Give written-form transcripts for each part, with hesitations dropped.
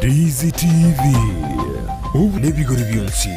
Ndizi TV, obu nebigori bionsi.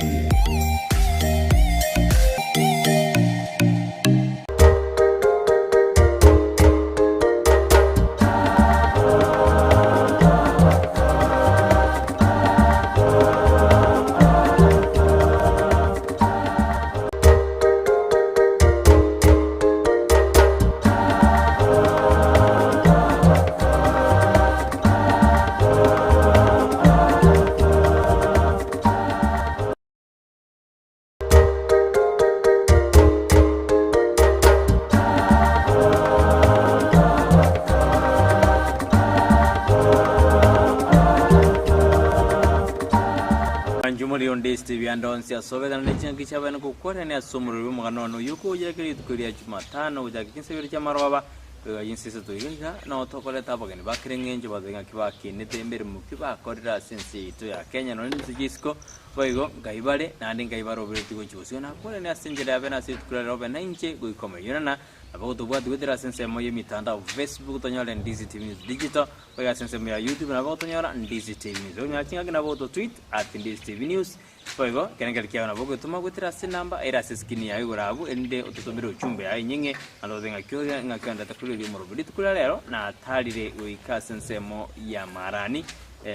Mwanche omorero onde ase ebianda onsi ase obegana ne chingaki chi'abana gokwarania ase omorero bw'omogano one oyio okogochakera rituko ria Jumatano gochaka chinsebere chi'amaroba goika chinsa isato iga iga nao tokoreta abageni ba kera eng'encho bato ng'aki bakinete emeremo ki bakorire ase ense yaito ya Kenya nonya ne chinse chia isiko boigo nkai bare naende nkai baroberetie gochia bosio nakwarania ase enchera yabe na ase rituko riria robe nainche goika omoyio na nabo gotobwati goetera ase ensemo y'emitandao Facebook tonyore Ndizi TV News Digital Boigo ase ensemo ya YouTube nabo gotonyora Ndizi TV News. Okonyora chingaki nabo goto tweet at Ndizi TV News. Boigo ekerengerio kiao nabo ogetoma goetera ase enamba ere ase eskrini yago igoro abwo erinde ototomere ochumbe yaye enyeng'e naende otobe ng'aki ore ng'aki ogendete korigereria omorobio. Rituko ria rero natarire goika ase ensemo ya Marani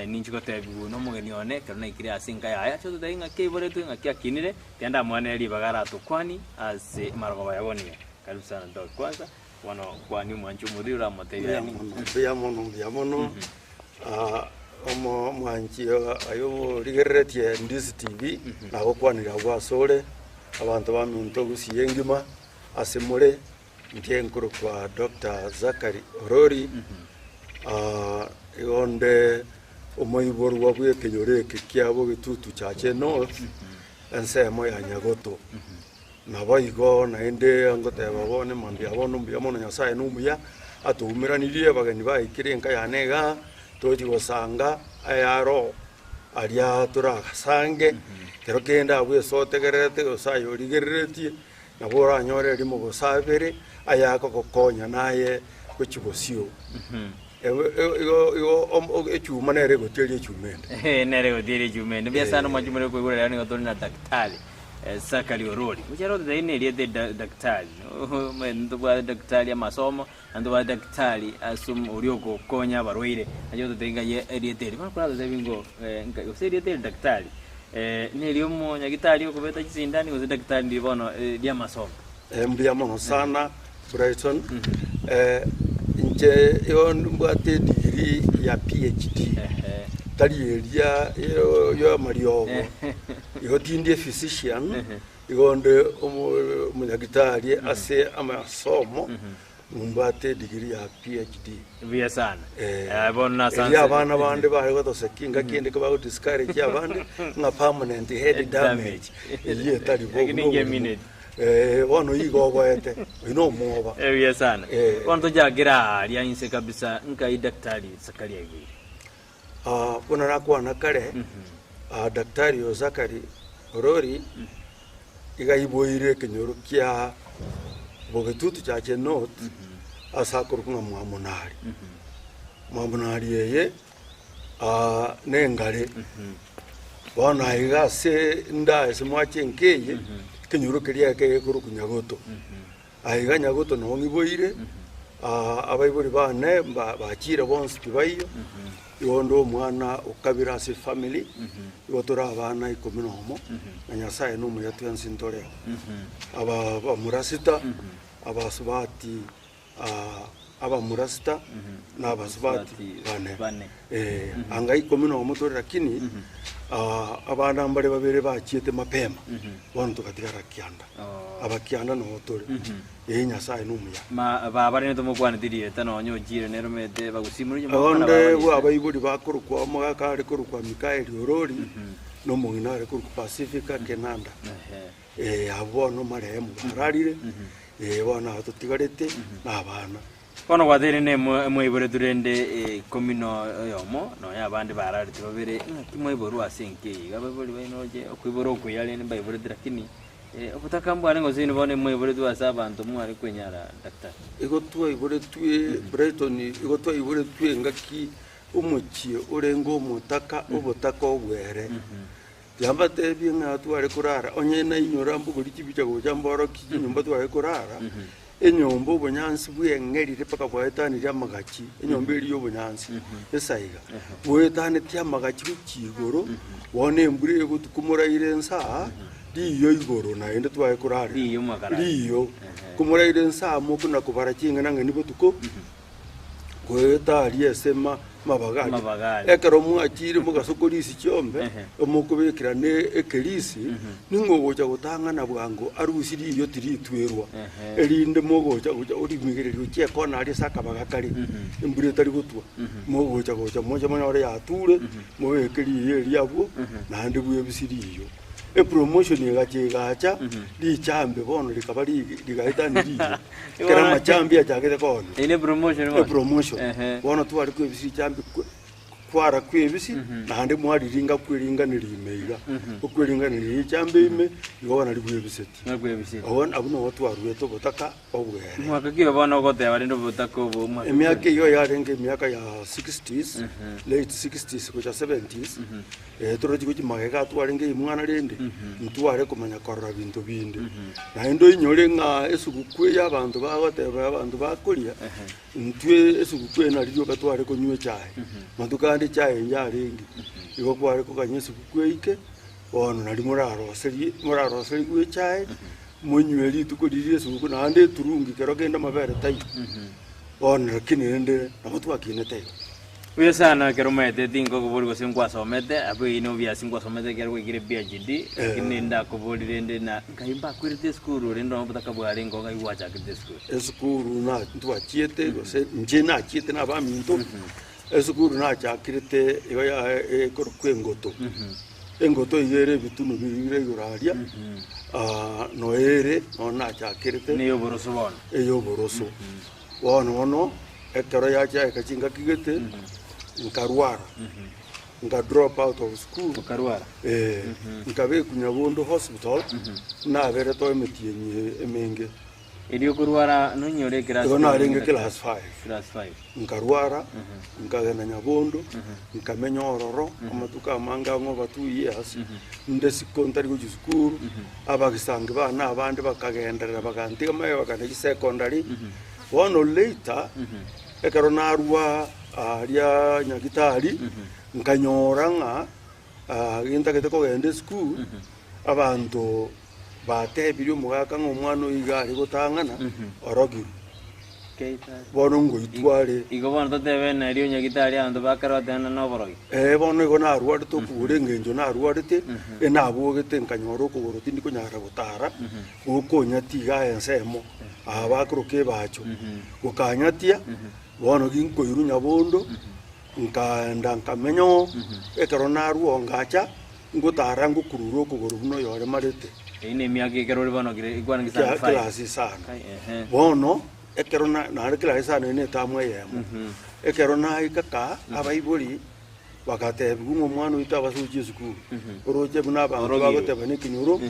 ninchi gotebigwa nomogeni one ekero naikire ase enka yaye ache gototebia ng'aki aiboretwe ng'aki akinire tiga ndamwanere ribaga aratokwanie ase amarogoba ya bono iga. Karibu sana Doc kwanza. Bono kwania omwanchi omoriri oramotebie Mbuya aye mono, mbuya mono, mbuya mono. Ah, omo- omwanchi aye origereretie Ndizi TV, nagokwanire abwo asore, abanto baminto gusii engima, ase more, inche nkorokwa Doctor Zachary Orori, Ah, igo onde omoiborwa bw'ekenyoro eke kia Bogetutu Chache North, ensemo ya Nyagoto. Naboigo naende ngoteba bono mambia bono mbuya mono Nyasae nomuya, atoumeranirie abageni baikire enka yane igaa, tochi gosanga ayaro aria torasange, kero kende abwo ase otegererete gose aye origereretie, nabo oranyore erimo gose abere, ayakogokonya naye gochia bosio. Igo igo echuma nere egotieria echuma ende. Nere egotieria echuma ende. Mbuya sana omwanchi more koigwera rero nigo tore na daktari. Zachary Orori, gochia rotetebia nerieta eda daktari, omanyete ntobwate daktari amasomo, naende ntobwate daktari ase oria ogokonya abarwaire, naye ototebie ng'ai erieta eri. Bono koratotebie ngo nkai gose erieta eri daktari, neria omonyagitari okobeta chisindani gose daktari ndiri bono ria amasomo. Mbuya mono sana Brighton, inche igo mbwate edegree ya PhD, tari eria ya amariogo, igo tindi ephysician, igo nde omonyagitari ase amasomo, mbwate edegree ya PhD. Buya sana. Bono nase Erio abana bande bare gotosekia engaki ende bago discourage abande ng'a permanent head damage, eyio etari bo. Lakini ingemineti. Eh, bono igo oboete, oyo nomwoba. Ebuya sana. Eh. Bono tochakere aaria inse kabisa nkai daktari Zakaria aiboire. Ah, buna nakwana kare, ah, daktari oyo Zachary Orori, iga aiboire ekenyoro kia Bogetutu Chache North, ase akorokwa ng'a Mwamonari. Mwamonari eye, ah, nengare. Bono aiga ase nda ase mwache enka eye, ekenyoro keria eke gekorokwa Nyagoto. Aiga Nyagoto noo ng'iboire, abaibori bane bachiire bonsi tibaiyo, igo onde omwana okabere ase efamiri, igo tore abana ikomi na omo, na Nyasaye nomuya twensi ntoreo. Aba bamura sita, abasubati abamura sita na abasubati bane. Anga ikomi nomo tore lakini abana mbare babere bachiete mapema, bono togatigara kianda. Aba kianda noo tore. Ee Nyasaye nomuya. Ma baba rende tomokwaneti rieta nonya ochire nere omanyete bagosimorwa onye mokwana Onde baba bwa rieta. abaibori bakorokwa omogaka are korokwa Mikaeli Orori, na omong'ina are korokwa Pacifica Kenanda. Eeh abwo bono marehemu bararire, eh bono aba totigarete na abana. Bono gwateire na emwaiboretwe rende ikomi na oyomo, nonya abande bararete babere, ng'aki mwaiborwa ase enka eye iga? Abaibori baino roche okoibora okuya rende mbaiborete lakini obotaka mbware gose inwe bono mwaiboretwe ase abanto mware kwenyara daktari. Igo twaiboretwe Brighton, igo twaiboretwe engaki. Omochie orenge omotaka, obotaka obwere. Yambatebie ng'a tware korara, onye nainyora mbogori chibicha gocha mborokie chinyomba tware korara, enyomba obonyansi bweng'erire mpaka bwaetanirie amagachi, enyomba eria ya obonyansi, esaiga, bwaetanetie amagachi gochia igoro, bono embura egotuko moraire nsa aa, riyo igoro naende tware korarera. Riyo mwakarara. Riyo, komoraire nsa aa mokona kobara ching'enang'eni botuko. Goeta aria ase amabaga aria. Amabaga aria. Ekero mwachire mogasokora isi chiombe, Ehe. mokobekera ne ekerisi, ning'o ogocha gotang'ana bwango arusie riiyo tiritwerwa, Ehe. erinde mogocha gocha orimigereria gochia ekona aria ase akabaga kare, embura etari gotwa, mogocha gocha moche monyore yature, mobeke riiyo erio abwo, naende bwebisi riiyo. Epromotion egacha egacha, richambe bono rikaba ri- rigaetania riiyo. Ekero amachambi achagete koonwa, Eye ne promotion bono. epromotion, Ehe. bono tware kwebisia richambi kwe- kwara kwebisi, naende mwariringa kweringaneria ime iga, okwering'aneria richambe ime, igo bono nario bwebiseti. Nakwebiseti. Abwo abwo nabo twaruete obotaka obwere. Mwaka ki bono ogoteba rende obotaka obo mwaka ki? Emiaka eyio yarenge emiaka ya 60s, late 60s gocha 70s, torochi gochia magega twarenge imwana rende, ntware komanya korora binto binde. Naende oinyore ng'a esuguku eye abanto bagoteba abanto bakoria, intwe esuguku eye nari rioka tware konywa echae, matuko ande echae eye yarenge, igo kware koganya esuguku eike, bono nari moraroserie moraroserigwe echae, monywe rituko riria esuguku naende eturungi kero kende amabere taiyo, bono lakini rende nabo twakinete igo. Buya sana ekero omaete tinkokoboria gose nkwasomete, abwo eyio ne obvious nkwasomete ekero gwaikire PhD, lakini ndakoborie rende na nkai mbakwerete esukuru rende nonya obotaka bwarenge oo ngai gwachakete esukuru. Esukuru na ntwachiete gose inche nachiete na abaminto, esukuru nachakirete igo ya ekorokwa engoto. Engoto iga ere ebitunu bire igoro aria, noyo ere nonya nachakirete. Neye oboroso bono. Eyoboroso. Bono bono, ekero yachaeka chingaki gete, nkarwara, nka drop out of school, Okarwara? eh, nkabekwa Nyabondo hospital, naberetwe emetienyi emenge. Erio okorwara nonyore eclass Igo narenge class five. Class five. Nkarwara, nkagenda Nyabondo, nkamenya ororo, amatuko amange ang'e over 2 years, nde siko ntari gochia sukuru, abagisangi bane abande bakagenderera bagantiga magega bakagenda chisecondary, bono later, ekero narwa aria Nyagitari, nkanyora ng'a gintagete kogenda esukuru, abanto batebirie omogaka ng'a omwana oyo iga are gotang'ana, orogirwe. Bono ngoitwa are. Igo bono totebe nario Nyagitari abanto bakare batebana noborogi. Ee, bono igo narwarete okogoro engencho narwarete, enabogete nkanyora okogoro tindi konyara gotara, gokonyatia igaa ensemo, aa bakoroka ebacho, gokanyatia, bono ginkoirwa nyabondo, nkaenda nkamenya oo, ekero narwa oo ngacha, ngotara ngokurura okogoro buna oyoremarete. Eyio ne emiaka ekero ore bono kwana Kia- kisano five. Class isano. Kai, ehe. Bono, ekero na nare class isano eye na etamu eyemo, ekero naika ka, abaibori bagatebiwa ng'a omwana oito abase gochia esukuru, oroche buna abanto Orogirwe. bagoteba na ekenyoro,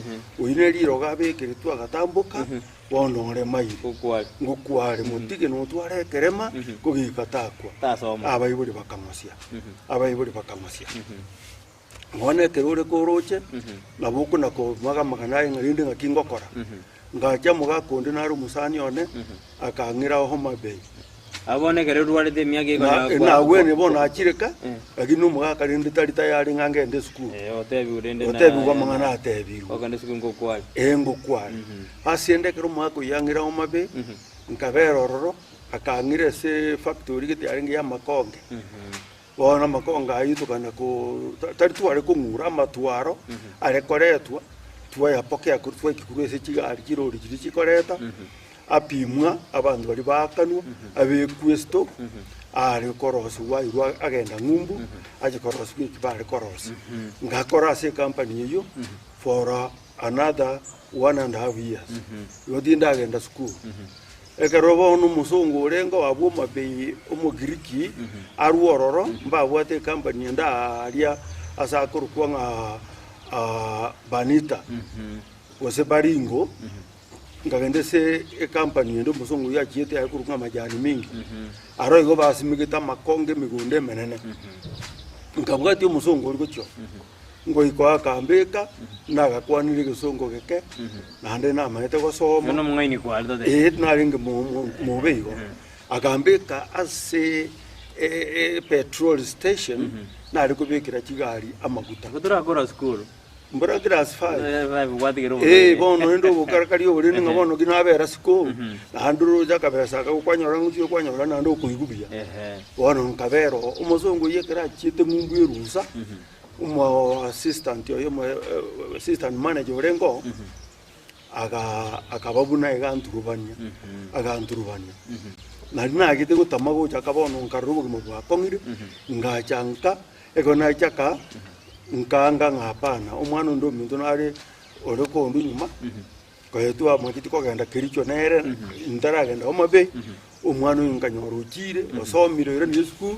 oyio ne riroga abekeretwe agatamboka, bono oremaire. Ngokware. Ngokware motige notware ekerema, kogeika takwa. Tasoma. Abaibori bakamosia, abaibori bakamosia. Bono ekero ore koroche, nabo okona komaga amang'ana aye ng'a rende ng'aki ngokora. Ngacha omogaka onde nare omosani one, akang'ira Homa Bay. Abwo bono ekero orwarete emiaka Na ekonyora kwa- nagwene bono achire ka, Eh. lakini omogaka rende tari tayari ng'a ngende esukuru. Eh, otebigwe rende na- Otebigwe amang'ana atebigwe. Okogenda esukuru ngokware. Ee ngokware. Ase ende ekero omogaka oyio ang'ira Homa Bay, nkabera ororo, akang'ira ase efactory gete yarenge ya amakonge. Bono amakongo ayio tokana ko tari tware kong'ura amatwaro are koretwa, twayapokea korwa twaika korwa ase chigari chirori chiria chikoreta, apimwa, abanto baria baakanwa, abekwa estock, are korosiwa airwe agenda ng'umbu, ache korosiwa eki bare korosia. Ngakora ase ecompany eyio for another one and half years, igo tindagenda sukuru. Ekero bono omosongo orenge oabwo omobei Omogiriki arwe ororo, mbabwate ekampani ende aaria ase akorokwa ng'a Banita, gose Baringo. Nkagenda ase ecompany ende omosongo oyio achiete aye korwa ng'a amajani mingi, aro igo basimegete amakongo emegondo emenene. Nkabwatia omosongo oria gochia oo, ngoika oo akambeka, nagakwanire egesongo geke, naende namanyete gosoma. Bono omong'aini kware tote. Ee, narenge mo- mo- mobe igo. Akambeka ase e- e- petrol station, nare kobekera chigari amaguta. Igo torakora sukuru. Mbora class 5. Gwatigera Eh, bono rende obokarakari obo rende ng'a bono ki nabera siko, naende oroche akabesa aka kwanyora ng'uchi okwanyora naende okoigwa buya. Bono nkabera oo, omosongo oyio ekero achiete ng'umbu erusa, omo assistant oyo omo assistant manager orenge oo, aga akaba buna iga anturubania, aganturubania. Nari nagete gotama gocha bono nkarora obogima bwakong'ire, ngacha nka. Ekero nachaka, nkaanga ng'a hapana, omwana onde ominto nare ore kondwa nyuma, konya twamacheti kogenda Kericho nere, ntaragenda Homa Bay, omwana oyo nkanyora ochire, osomire oiranire esukuru,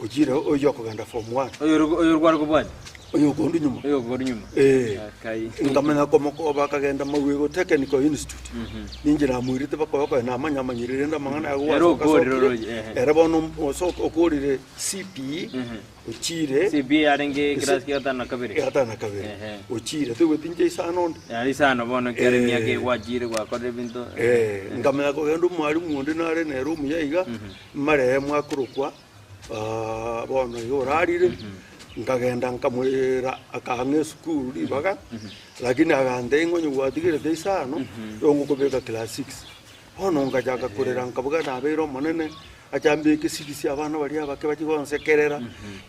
ochire oyio okogenda form one. Oyo ore oyo kware kobwatia? Oyo okondwa nyuma. Oyo okondwa nyuma. Eh. Akai. Nkamanya komokoba akagenda Mawego Technical Institute. Ninche namoirete bakoba konya namanya amanyire rende amang'ana aye Ere gwasoka okorire asokire. oroche, ehe. Ere bono osoke okorire CPE ochire CPE yarenge class kia gatano na kabere. gatano na kabere Ehe. ochire toigweti inche isano onde. Yari isano bono kiare Eh. emiaka egwachire gwakorire ebinto. Eh, nkamanya kogenda omwalimu onde nare nere omuya iga, marehemu akorokwa ah, bono iga orarire, nkagenda nkamoira akang'a esukuru ribaga, lakini agantebia ng'a onye gwatigerete isano, igo ngokobeka class six. Bono ngachaka korera nkabuga nabeire omonene, acha ambeke six abana baria abake bachie gonsekerera,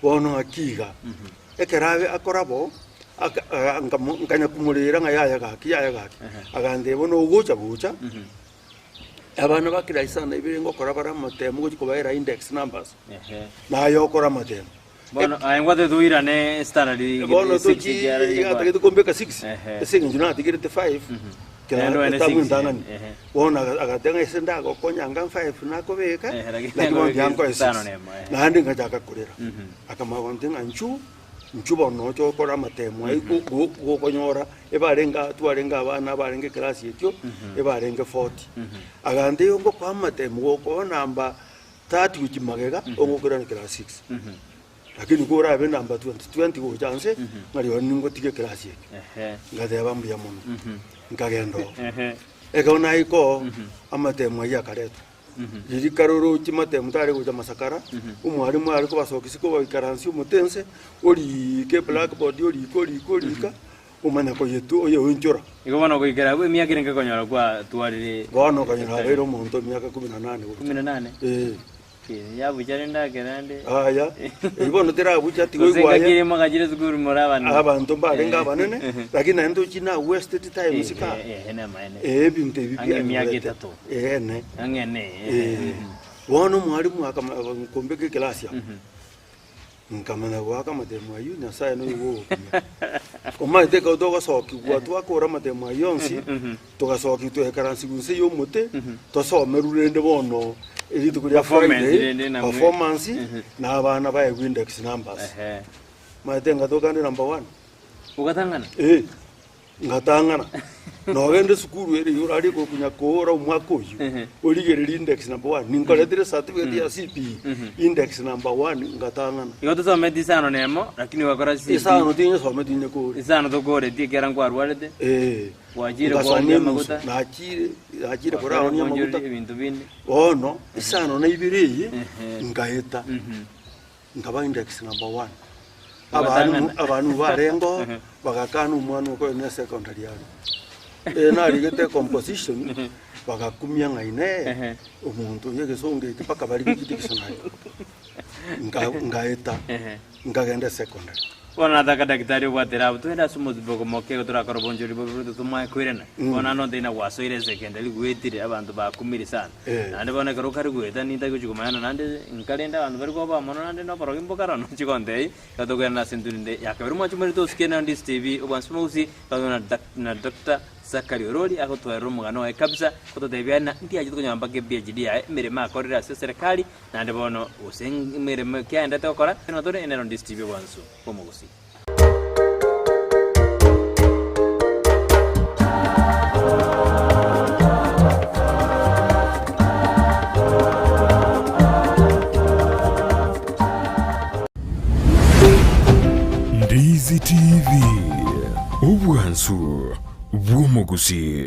bono ng'aki iga. Ekero abe akora bo, aka aga nkamo nkanya komorera ng'a yaya gaki yaya gaki, agantebia bono ogocha gocha, abana ba kera isano ibere ngokora bare amatemo gochia kobaera index numbers, naye okore amatemo. Bono aye ngwatete oirane standard Bono six tochi ekiara iga atagete kombeka 6 Ehe. ase eng'encho natigerete 5 Naende oende etamu six, entang'ani ehe. bono agateba ng'a ase ndagokonya anga 5 nakobeka Ehe, lakini lakini bono akobeka tiankoe isano 6 na emo, ehe. naende ngachaka korera akamanya gontebia ng'a nchu nchu bono noche okore amatemo aywo go- go- gokonyora ebarenge aa twarenge abana abarenge ekerasi ekio ebarenge 40 agantebia ngokoa amatemo gokoa namba 30 gochia magega ogokorana class 6 lakini korabe number 20 20 gocha nse ng'a rirorio ningotige eclass eke Ehe. ngateba mbuya mono nkagenda oo Ehe. ekero naika oo amatemo ayio akaretwa riria kare oroche matemo tare gocha masakara omwalimu are kobasokia isiko obaikaransia omote nse oriike eblackboard orika orika orika omanya koyetwa oyeonchora. Igo bono goikera abwo emiaka ere nkekonyora kwatwarire. Bono okonyora abeire omonto emiaka kumi na nane gocha. Kumi na nane? Ee. Ki, yabucha rende ake rende. Aya, erio bono terabucha tiga Gose oigwe engaki aye. ere mwagachire esukuru more abanene. Abanto mbarenge abanene, lakini naende tochi na wasted time isiko aa. Eeh, namaene. Ee, ebinto ebi Ang'e emiaka bianyorete. etato. Ee, ene. Ang'e ene, Ee. Bono omwalimu akama kombeka ekelasi amo. Nkamanya goaka amatemo ayio, Nyasae noyo bw'ogokumia. Omanyete ekero togosokigwa twakora amatemo ayio onsi, togasokigwa twekaransigwa inse y'omote, tosomerwe rende bono rituko ria Performance Friday, rende namwe. performance, na abana baegwe index numbers. Ehe. Omanyete ngatoka inde number one. Ogatang'ana? Eh. Ngatang'ana, nogende esukuru ere iga orarie gokunya koora omwaka oyio, origererie index number one, ninkoretire certificate ya CPE, index number one ngatang'ana. Igo tosometi isano na emo, lakini ogakora CPE. Isano tinyesometi nyekore. Isano tokoretie ekiagera nkwarwarete, Eh, gwachire ngasoma koonia enusu, amaguta, nachire nachire gwakora koraonia okonchoreria amaguta, ebinto binde. bono isano na ibere eye, Ehe. nkaeta. Nkaba index number one. Abalimu Ogatang'ana. abalimu barengeo bagakana omwana okoyo ne secondary are. Eh, narigete composition bagakumia ng'a inee Ehe. omonto oyo egesongo eke mpaka barige chidictionary. Nka- Nkaeta Ehe. nkagenda secondary. Bono nataka daktari obwatera abwo twende ase omosiboko moke igo torakore obonchori bobe bobe tomoe koirana. Bono naende ontebi na gwasoire secondary gwetire abanto bakumire sana. Eh. Naende bono ekero okare goeta nintake gochia komanyana naende nkarende abanto baria koba mono naende na oborogi mbokare nochie gontebia igo tokoirana ase intwe rende ya kabere mwanche omorete osike naende East TV obwansu bogusii totebe na Dak- na Doctor Zachary Orori agotoerera omogano oye kabisa gototebia ng'a ntiachete konyora mpaka ePhD yaye emeremo akorire ase eserekari Naende bono, gose emeremo ki aendete gokora, nigo tore nero ndisitibie bwansu bw'omogusii. Ndizi TV, obwansu bw'omogusii.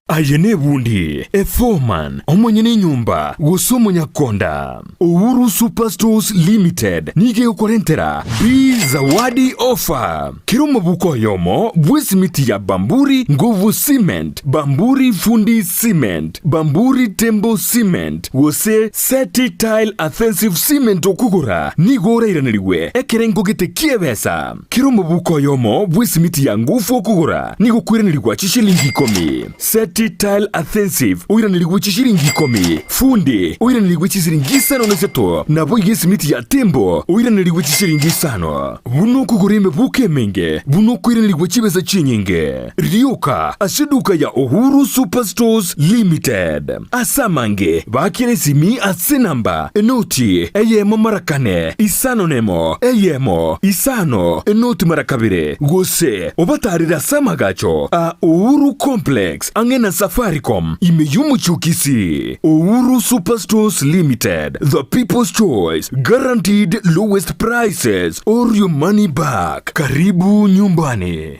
Aye nebundi, eforeman, omonyene enyomba, gose omonyakonda. Uhuru Super Stores Limited nigo egokorentera Bi Zawadi Offer. Kera omobuko oyomo bw'esimiti ya Bamburi Nguvu Cement, Bamburi Fundi Cement, Bamburi Tembo Cement, gose Seti Tile Adhesive Cement okogora nigo orairanerigwe ekerengo gete ki'ebesa. Kera omobuko oyomo bw'esimiti ya ngufu okogora nigo okoiranerigwa chishilingi ikomi. Seti Tile Adhesive oiranerigwe chishilingi ikomi. Fundi oiranerigwe chisiringi isano na isato, naboigo esimiti ya Tembo oiranerigwe chishilingi isano. Buna okogora emebuko emenge, buna okoiranerigwa chibesa chinyinge. Rioka ase eduka ya Uhuru Super Stores Limited. Ase amange, baakera esimi ase enamba enoti eyemo mara kane, isano nemo, eyemo, isano, enoti mara kabere, gose obatarere ase amagacho a Uhuru Complex ang'e na Safaricom ime y'omochie o Kisii. Uhuru Super Stores Limited, the people's choice, guaranteed lowest prices or your money back. Karibu nyumbani.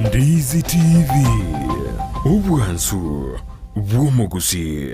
Ndizi TV, obwansu bw'omogusii.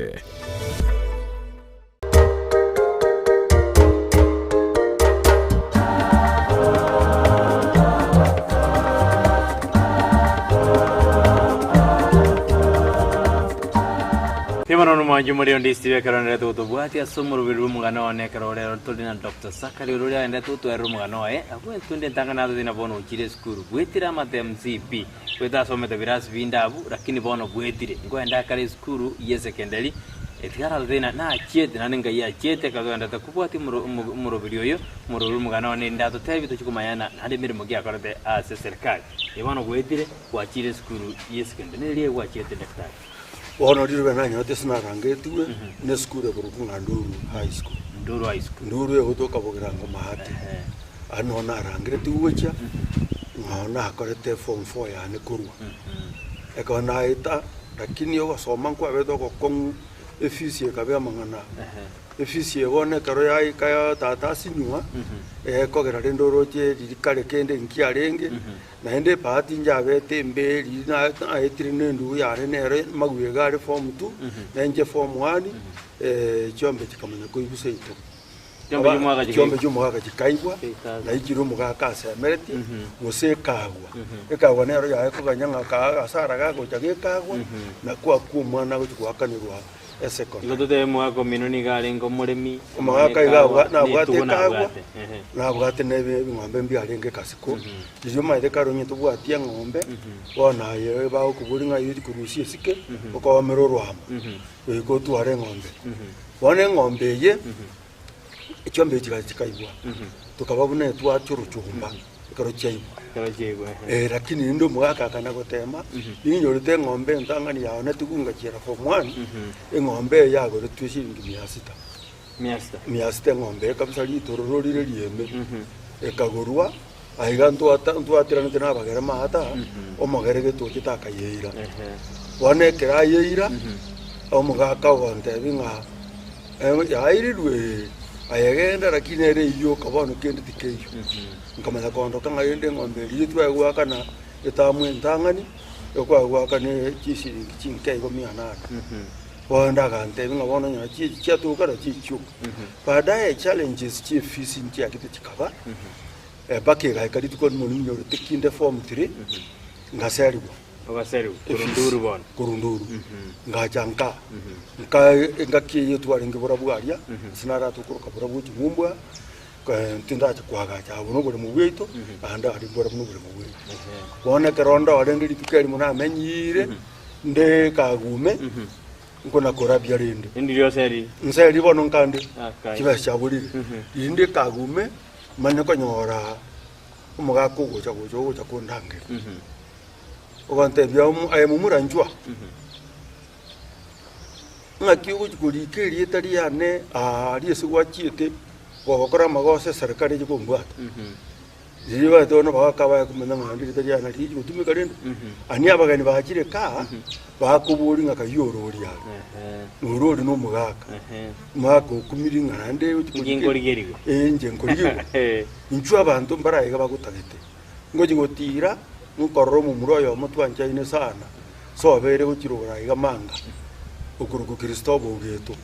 Bono nomwanchi omorero onde Steve ekero nere togotobwatia ase omoroberi bw'omogano one ekero rero tore na Doctor Zachary ore oria agendete gotwerera omogano oye, abwo entunde entang'ani natotebie na bono ochire esukuru, bwetire amatemu CP, bwete asomete birasi binde abwo, lakini bono bwetire, nkoenda akare esukuru y'esekendari, etigara atotebie na nachiete naende ngai achiete ekero togendete kobwatia omoro omo omoroberi oyo, omoroberi bw'omogano one erinde atotebie tochie komanyana naende emeremo ki akorete ase eserikari. Ee bono bwetire, gwachire esukuru y'esekendari, neriria gwachiete daktari. Bono rirobe nanyorete ase narangetigwe nesukuru ekorokwa ng'a Nduru High School. Nduru High School. Nduru egotoka Bogirango Maate. Aria noo narangeretigwe gochia, noo nakorete form four yane korwa. Ekero naeta, lakini ogosoma nkwabete ogokong'u, efisi ekaba amang'ana. Efisi eye bono ekero yaika ya tata asinywa, ekogera rende oroche riria kare kende nkiarenge. Naende ebahati njabete embe riria naetire na endugu yane nere magwega are form two, na inche form one, chiombe chikamanya koigwa seito. Chiombe chi'omogaka chikaigwa. Chiombe chi'omogaka chikaigwa, naichire omogaka asemeretie, gose ekagwa. Ekagwa nero yaye koganya ng'a agasara gagocha gekagwa, nakwo akwo omwana agochia goakanerwa. esekondari. Igo totebe omogaka omino nigo arenge omoremi, Omogaka iga abwa- nabwate netugo ekagwa, nabwate. Ehe. nabwate na ebi- ebing'ombe mbiarenge kasiko, riria omanyete kare onye tobwati eng'ombe, bono aye bagokoboria ng'a aye ochi korusia esike, okoomera orwamo, goika otware eng'ombe. Bono eng'ombe eye, Echiombe echi chigacha chikaigwa, tokaba buna etwacha orochumba ekero chiaigwa. Ekero chiaigwa, ehe. Eh, lakini rende omogaka akana gotema, ninyorete eng'ombe entang'ani yao netigu ngachiera form one, eng'ombe eye yagoretwe eshiringi mia sita. Mia sita. Mia sita eng'ombe eye kabisa ritororo rire rieme, ekagorwa, aiga ntwata ntwatiranete na abagere maata, omogere getoche takayeira. Ehe. Bono ekero ayeira, omogaka ogontebia ng'a. Yairirwe aye genda lakini ere eyio oka bono kende tikeiyo. Nkamanya koondoka ng'a rende eng'ombe eria twaye goakana etamu entang'ani, ekwaye goakana chisiringi chinke igo mia nane. Bono ndagantebia ng'a bono onye chiachi chiatoka na chichioka. Baadaye challenges chia efisi nchiachete chikaba, mpaka egaika rituko rimo ninyorete kinde form three, ngaserigwa. Ogaserigwa korwa nduru bono. Korwa nduru. Ngacha nka. Nka engaki eyio twarenge borabwo aria, ase naratokoroka borabwo ching'umbwa, tindacha koagacha abwo na oboremo bwaito, naende aria mborabwo na oboremo bwaito. Bono ekero ndorenge rituko erimo namenyire, nde kagume, nkona korabia rende. Rinde oseri? Nseri bono nkande, Akai. chibesa chiaborire. Rinde kagume, manye konyora omogaka ogocha gocha ogocha kondangeria. Ogantebia, Aye momura inchwa, ng'aki ogochia korika erieta riane aaria ase gwachiete gokora amagoso eserekari eche kombwata? Riria baete bono bagaka baye komanya ng'a ririta riane nari rigochi gotumeka rende, ani abageni bachire kaa, bakoboria ng'a kayio orori are. Na orori na omogaka, omogaka okumiri ng'a naende ochi Inche nkorigerigwe. Eh, inche nkorigigwa. Inchuo abanto mbare iga bagotagete. Ngochi gotira, nkorora omomura oyomo twanchaine sana, sobeire gochia rogoro iga manga, okorokwa Kristobo ogeto.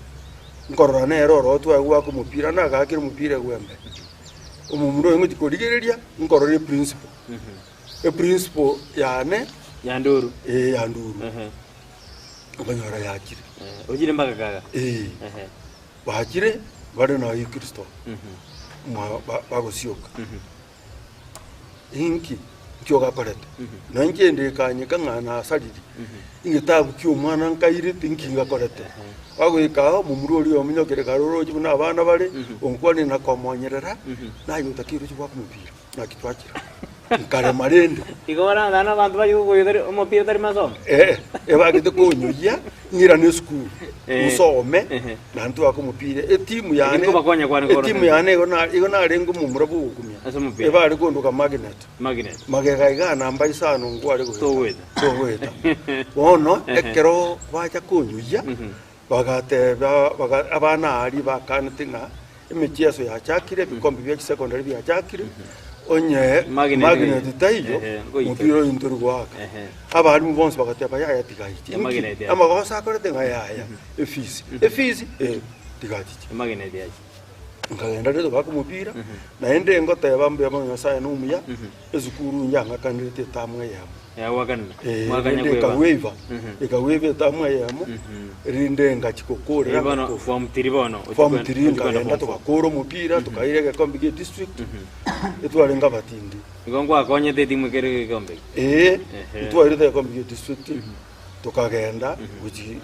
Nkorora nere ororo twaye goaka omopira, nagaakire omopira egwembe. Omomura oyo ngochia korigereria, nkorora eprinciple. Eprinciple yane, Ya nduru. eh, ya nduru, Ehe. nkonyora yachire. Eh, Ochire mpaka kaga. Eh, Ehe. bachire, bare na oyio Kristo, Mhm. mwa ba- bagosioka. Inki inki ogakorete? Na inche ndekanyeka ng'a nasariri, egetabu kia omwana nkairete inki ngakorete? Bagoika ao, omomura oria ominyokire kare oroche buna abana bare, onkwanire na komonyerera, naye otakeire oche goaka omopira, naki twachira. Nkarema rende. Igo barang'ana abanto baye gokoyia tari omopira tari masomo. Ee, ebagete konyoyia ng'irane esukuru Eh. nsome Ehe. naende twake omopira etimu yane Lakini kobakonya kwane korora etimu yane igo na- igo narenge omomura bwogokumia Ase omopira. ebare kondoka magnet Magnet. magega iga namba isano nkware goeta Togoeta. togoeta bono Ehe. ekero bacha konyoyia bagateba baga abana aria bakanete ng'a Emechieso yachakire, ebikombe bia chisecondary biachakire, onye Magnet magnet taiyo, Ehe, ngoika. omopira oyo ntori goaka. Ehe. Abalimu bonsi bagateba yaya tiga aiche. Ya magnet Inki? yache. Amagoso akorete ng'a yaya, efees. Efees, eh, tiga achiche. Emagnet yache. Nkagenda rero goaka omopira, naende ngoteba mbuya mono Nyasaye nomuya, esukuru njang'akanerete etamu eyemo. Yagwakanire. Eh, Mwakanya rende kweba. ekawaiva, Mhm. ekawaiva etamu eyemo, rinde ngachia gokorera Eri bono ngakora. form 3 bono. ochia Form kwenda- 3 ochia kwenda nkagenda form four. togakora omopira tokaira egekombe gie district etwarenge abatindi Igo ngwakonyete etimu ekere egekombe eke. ee Ehe. etwairete egekombe gie district tokagenda gochi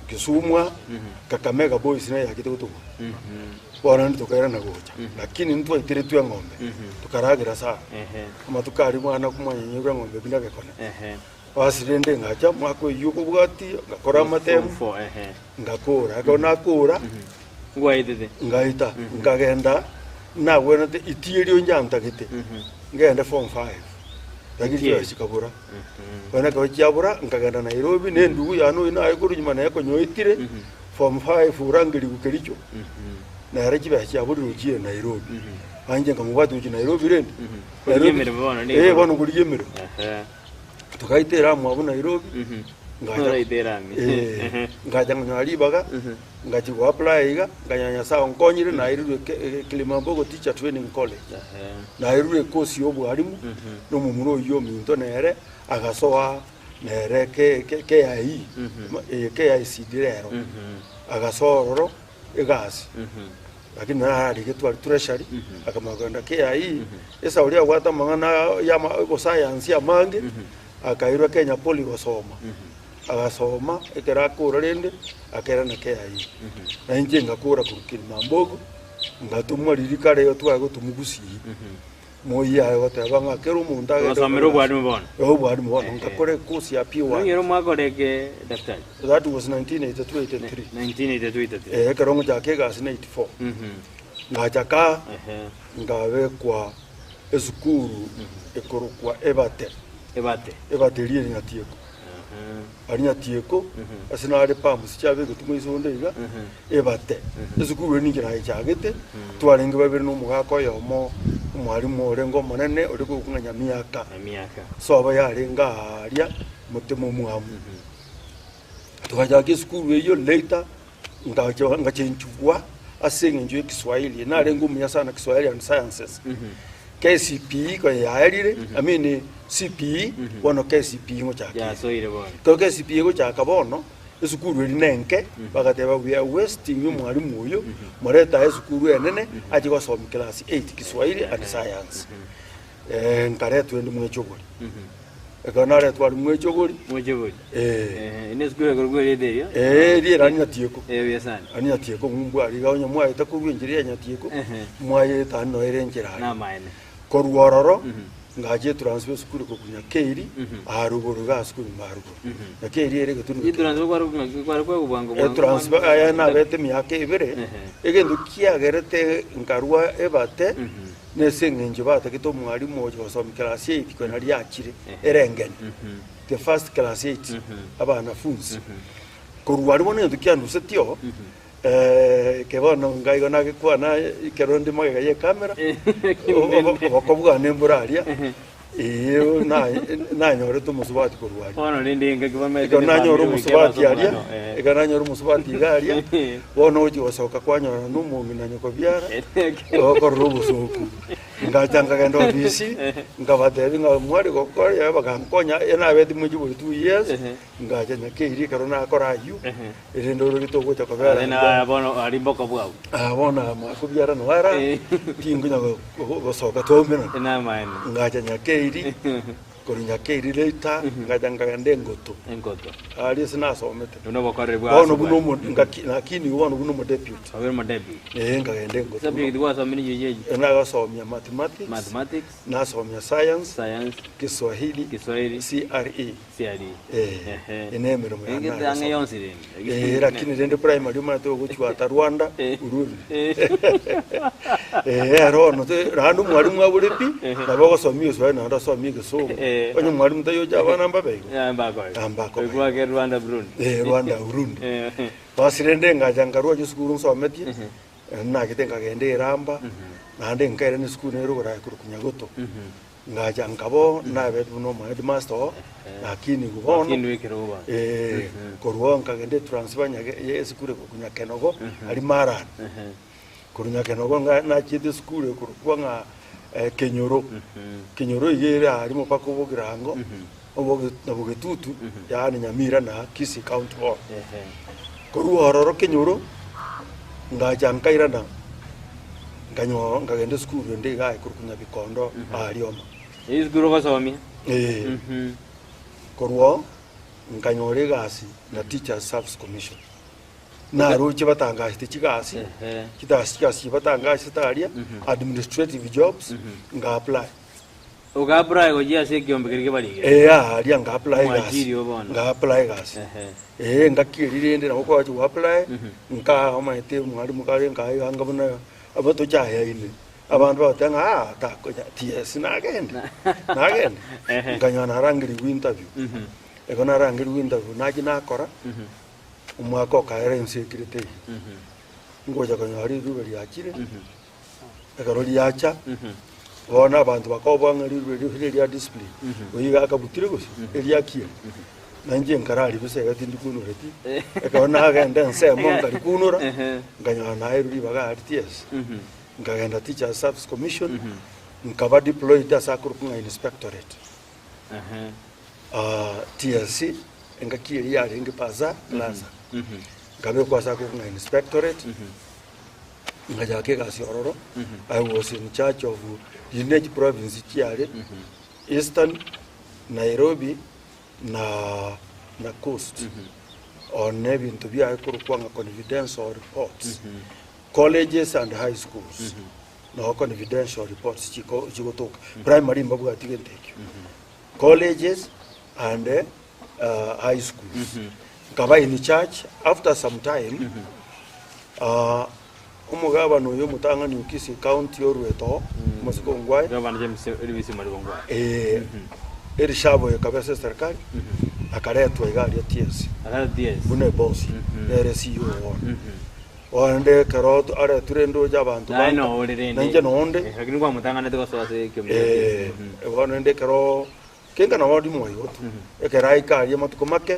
Kisumu Kakamega Boys naye yachete gotobua bono naende tokairana gocha lakini ntwaiteretwe eng'ombe tokaragera sana Ehe. amatuko aria mwana komwanyenyeirwe eng'ombe buna egekone Ehe. Basi rende ngacha omwaka oyio okobwatia, ngakora amatemu, Form four, ehe. ngakora. Ekero nakora, Ngwaetete. ngaeta, nkagenda nagwenerete itieri njantagete, ngende form five, lakini Itieri. chibesa chikabura. Bono ekero chiabura, nkagenda Nairobi, na endugu yane oyio naye korwa nyuma naye konyoetire, form five orangerigwe Kericho, nere chibesa chiaborire ochire Nairobi. Nainche nkamobwatia gochia Nairobi rende, Korigia emeremo bono nigo. Eh, bono nkorigia emeremo. Ehe. Togaita eramu abwo Nairobi, ngacha Oraita erami. eh, ngacha nkanyora ribaga, ngachia go apply iga, nkanyora Nyasaye onkonyire naerirwe ke- eh, Kilimambogo Teacher Training College. Naerirwe ekosi ya obwarimu, na omomura oyio ominto nere agasoa nere ke- ke- KIE, eh, KICD rero, agasoa ororo egasi. Lakini nararigetwe aria treasury, akamanya kogenda KIE, esauri abwate amang'ana ya obosayansi amange, akairwa Kenya Poly gosoma. Agasoma, ekero akora rende, akairana KIE. Na inche ngakora korwa Kilimambogo, ngatomwa riria kare igo tware gotomwa Gusii. Moi aye goteba ng'a kera omonto agende Ogasomera obwarimu bono. Eh, obwarimu bono, ngakora ekosi ya P1. Nonyore omwaka orenge daktari? That was 1982 83. 1982 83. Eh, ekero ngochaka egasi na 84. Ngachaka Ehe. ngabekwa esukuru ekorokwa Ebate. Ebate. Ebate eria ere Nyatieko. Aria Nyatieko ase nare pumps chiabegetwe moisonde iga Ebate. Esukuru eria ninche nayechagete, twarenge babere na omogaka oyomo omwalimu orenge omonene ore korokwa ng'a Nyamiaka. Nyamiaka. Sobo yarenge aaria motemo omwamu. Togachaka esukuru eyio later ngacha ngachenchigwa ase eng'encho ya Kiswahili, narenge omuya sana Kiswahili and Sciences. KCPE konya yaerire, I mean CPE, bono KCPE ngochaka ere. Yasoire bono. Ekero KCPE egochaka bono, esukuru eria nenke, bagateba we are wasting omwalimu oyo, morete aye esukuru enene, ache gosomia class eight Kiswahili and Science. Nkaretwa inde mwechogori. Ekero naretwa aria mwechogori, Mwechogori. eh, Eh, ine esukuru ekorokwa erieta erio. eh, riera aria Nyatieko. Eh, buya sana. Aria Nyatieko ng'umbu aria iga onye mwaeta korwa enchera ya Nyatieko, Ehe. mwaeta aria noere enchera aria. Namaene. Korwa ororo, ngacha etransfer esukuru ekorokwa Nyakeiri, arugoro iga ase korwa ime arugoro. Nyakeiri ere egetunu Eye transfer kware ng'aki kware kwegwa bwango bwango. Etransfer aya nabete emiaka ebere, Ehe. egento kiagerete nkarwa ebate. Nese eng'encho batagete omwalimu oche gosomia class eight konya nari achire erengeni, the first class eight abanafunzi. Korwa aria bono egento kiandusetie oo, eke bono ngaigo nagekwana ekero ndi magega ya ecamera, oboko bwane mbore aria, eeh nanyorete omosubati korwa aria. Bono rende engaki bamaete Ekero ne nanyora family goika omosubati ebase aria, omogano, eh. ekero nanyora omosubati iga aria, bono ogochia gosoka kwanyora na omong'ina nyokobiara, okorora obosoku. Ngacha nkagenda ofisi, nkabatebia ng'a mwari gokora iga bagankonya, eye nabete mwechi bori 2 years, ngacha nyakeiri ekero nakora aywo, erinde ororie togocha kobera Ore iga. na bono aria mboko bwao. Ah, bono makobiara noara, tinkonya go- go- gosoka twaumerana. Namaene. Ngacha nyakeiri, korwa nyakeiri later, ngacha nkagenda engoto. Engoto. Aria ase nasomete. Buna obokoreri bwa Bono ase buna bwaye. omo ngaki nakini bono buna omodeputy. Obere omodeputy. Ee nkagenda engoto. Subject gwasomire inche echi? Nagasomia mathematics, Mathematics, nasomia science, science, Kiswahili, Kiswahili, CRE. CRE. Eh, Ehe. ene emeremo yane Egete ang'e nagesoma. yonsi rende. Eh, lakini rende primary omanyete ogochwata Rwanda, Eh. Burundi. Eh. Eh, ero ono te naende omwalimu abore pi, nabo ogosomia Egeswahili naende osomie Egesongo. Eh. Onye omwalimu tayocha abana mbabe igo. Yeah, mbako. Ah, mbako. Oigwake Rwanda Burundi. Eh, Rwanda, Burundi. Eh. Basi rende ngacha nkarwa esukuru nsometie, nachete nkagenda Eramba, naende nkairana esukuru nere okoraia korwa Nyagoto. Ngacha nkaba nabete buna omo headmaster oo, lakini igo bono, Lakini ekerogo bono. eh, korwa oo nkagenda etransfer nyage ya esukuru ekorokwa Nyakenogo, aria Marani. Korwa Nyakenogo nga nachiete esukuru ekorokwa ng'a Kenyoro. Kenyoro iga ere aria mopaka o Bogirango, oboge na Bogetutu, yaani Nyamira na Kisii County bono. Korwa ororo Kenyoro, ngacha nkairana, nkanyo nkagenda esukuru ende iga ekorokwa Nyabikondo aaria Oma. Esukuru ogosomia? Eeh. Korwa oo, nkanyora egasi na Teachers Service Commission. Naroche batangachete chigasi, Ehe. chitasi chigasi chiria batangachete aria, administrative jobs, nga apply. Oga apply gochia ase ekiombe keria kebarigete? Ee, aria nga apply egasi. Omwajiri oo bono. Nga apply egasi. Ehe. Ee, engaki eria rende nabo kwagochia go apply, nkaa omanyete omwalimu kare nkaa iga anga buna abatochayaine, abanto bagoteba ng'a aa takonya TSC nagende, nagende. Ehe. Nkanyora narangerigwe interview. Ekero narangerigwe interview nachia nakora, omwaka okaera ense ekirete eyio. Ngocha konyora rirube riachire, ekero riacha, bono abanto bakoboa ng'a rirube erio neria discipline, oyio iga akabutire gose, eriakiire. Na inche nkararibisa iga tindikunoreti, ekero nagenda ensemo nkarikunora, nkanyora naerwe ribaga aria TSC. Nkagenda Teachers Service Commission, nkaba deployed ase akorokwa ng'a inspectorate. TSC, engaki eria yarenge Bazaar Plaza. Nkabekwa ase akorokwa ng'a inspectorate, nkachaka egasi ororo, I was in charge of riria ne chiprovince chiare, Eastern, Nairobi na na Coast. One ebinto biaye korokwa ng'a confidential reports, colleges and high schools, noo confidential reports chiko chigotoka. Primary mbabwati gento ekio. Colleges and high schools. Nkaba in charge after some time, omogabana oyo omotang'ani o Kisii County oruete oo, omosike Ongwae, Gavana James Eribisi Mariba Ongwae. eh, erishabu eye ekaba ase eserikali, akaretwa iga aria TSC Akare TSC. buna ebosi, nere CEO bono. Bono rende ekero aretwe rende oche abanto Naye banka, nore rende. nainche nonde, Eh, Lakini kwamotang'anete gosoa ase ekiombe kia eh, TSC. bono rende ekero kenga nabo ndi moigotu, ekero aika aria amatuko make,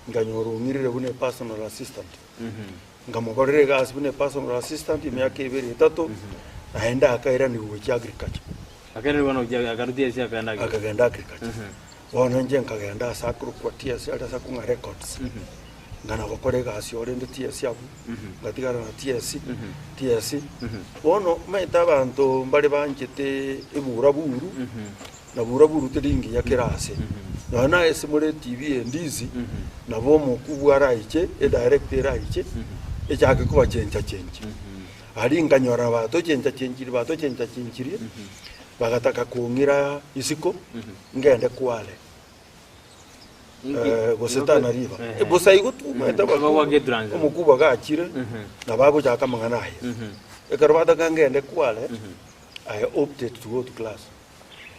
nkanyora ong'irire buna epersonal assistant. Nkamokorera egasi buna epersonal assistant emiaka ebere etato, naende akairanigwa gochia agriculture. Akairanigwa gochia akarwa TSC akagenda agriculture. Akagenda agriculture. Bono inche nkagenda ase akorokwa TSC aria ase akong'a records. Nkana gokora egasi oo rende TSC abwo, ngatigara na TSC, TSC. Bono omanyete abanto mbare banchete eburaburu, na buraburu teri ngiya kera ase. Nonya na ase more etibi ye endizi, nabo omokubwa araiche, edirector eraiche, echake kobachencha chenchia. Aria nkanyora batochenchachenchirie batochenchachenchirie, bagataka kong'ira isiko, ngende Kwale. Eh, gose Tana River. Ehe. Bosa igo tu omanyete Mhm. abakubwa- Bagwake transfer. omokubwa gachire, nabo agochaka amang'ana aye. Ekero bataka ngende Kwale, I opted to go to class.